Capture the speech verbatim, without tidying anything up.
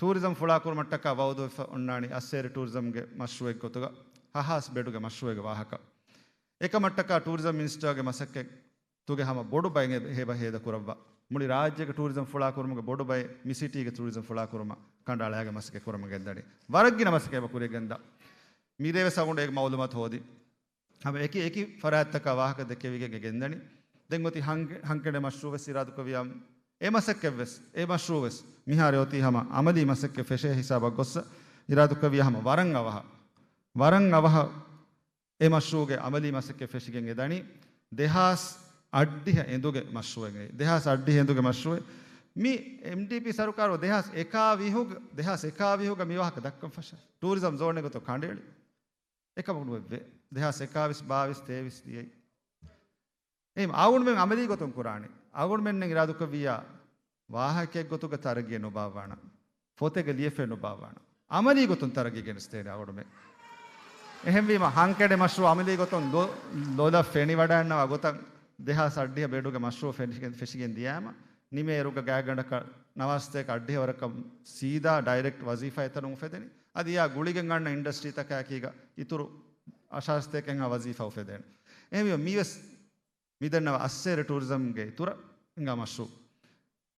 ޓޫރިޒަމް ފުޅާކުރުމަށްޓަކާ ވައުދުވެފަ އޮންނާނީ އައްސޭރި ޓޫރިޒަމްގެ މަޝްރޫއެއްގެ ގޮތުގަ ހަ ހާސް ބެޑުގެ މަޝްރޫއެއްގެ ވާހަކަ. އެކަމަށްޓަކާ ޓޫރިޒަމް މިނިސްޓަރގެ މަސައްކަތުގެ ހަމަ ބޮޑު ބައެއް އެބަ ހޭދަ ކުރައްވާ. މުޅި ރާއްޖޭގެ ޓޫރިޒަމް ފުޅާކުރުމުގެ ބޮޑު ބައެއް މި ސިޓީގެ ޓޫރިޒަމް ފުޅާކުރުމަށް ކަނޑައަޅާގެން މަސައްކަތް ކުރަމުން ގެންދަނީ. ވަރަށް ގިނަ މަސައްކަތް އެބަ ކުރިޔަށް ގެންދާ. މިރޭވެސް އަޅުގަނޑު އޭގެ މައުލޫމާތު ހޯދި. ހަމަ އެކި އެކި ފަރާތްތަކާ ވާހަކަ ދެކެވިގެން ގެންދަނީ. ދެން އޮތީ ހަން-، ހަންކެޑެ މަޝްރޫވެސް އިރާދުކުރިޔާ، އެ މަސައްކަތްވެސް، އެ މަޝްރޫވެސް މިހާރު އޮތީ ހަމަ އަމަލީ މަސައްކަތް ފެށޭ ހިސާބަށް ގޮއްސަ އިރާދުކުރިޔާ ހަމަ ވަރަށް އަވަހަށް، ވަރަށް އަވަހަށް އެ މަޝްރޫގެ އަމަލީ މަސައްކަތް ފެށިގެން އެދަނީ. ދެހާސް އަށްޑިހަ އެނދުގެ މަޝްރޫއެއް. ދެހާސް އަށްޑިހަ އެނދުގެ މަޝްރޫއެއް. މި އެމްޑީޕީ ސަރުކާރު ދެހާސް އެކާވީހުގަ، ދެހާސް އެކާވީހުގަ މި ވާހަކަ ދައްކަން ފަށާ. ޓޫރިޒަމް ޒޯނެއް ގޮތަށް ކަނޑައެޅި. އެކަމަކު ނުވެއްވޭ. ދެހާސް އެކާވީސް ބާވީސް ތޭވީސް ދިޔައީ. އެހެން އަޅުގަނޑުމެން އަމަލީ ގޮތުން ކުރާނީ. އަޅުގަނޑުމެންނެއް އިރާދުކުރިޔާ ވާހަކައެއް ގޮތުގަ ތަރައްގީ ނުބާއްވާނަން. ފޮތެއްގަ ލިޔެފައެއް ނުބާއްވާނަން. އަމަލީ ގޮތުން ތަރައްގީ ގެނެސްދޭނެ އަޅުގަނޑުމެން. އެހެންވީމަ ހަންކެޑެ މަޝްރޫ އަމަލީ ގޮތުން ލޮ-، ލޮލަށް ފެނިވަޑައިންނަވާ ގޮތަށް ދެހާސް އަށްޑިހަ ބެޑުގެ މަޝްރޫ ފެށިގެން، ފެށިގެން ދިޔާމަ ނިމޭ އިރުގަ ގާތްގަނޑަކަށް ނަވާސްތޭކަ އަށްޑިހަ ވަރަކަށް ސީދާ ޑައިރެކްޓް ވަޒީފާ އެތަނުން އުފެދެނީ. އަދި އާ ގުޅިގެން އަންނަ އިންޑަސްޓްރީތަކާއެކީގަ އިތުރު އަށާރަ ސަތޭކައެއްހާ ވަޒީފާ އުފެދޭނެ. އެހެންވީމަ މީވެސް މިދެންނަވާ އައްސޭރި ޓޫރިޒަމްގެ އިތުރަށް ހިނގާ މަޝްރޫ.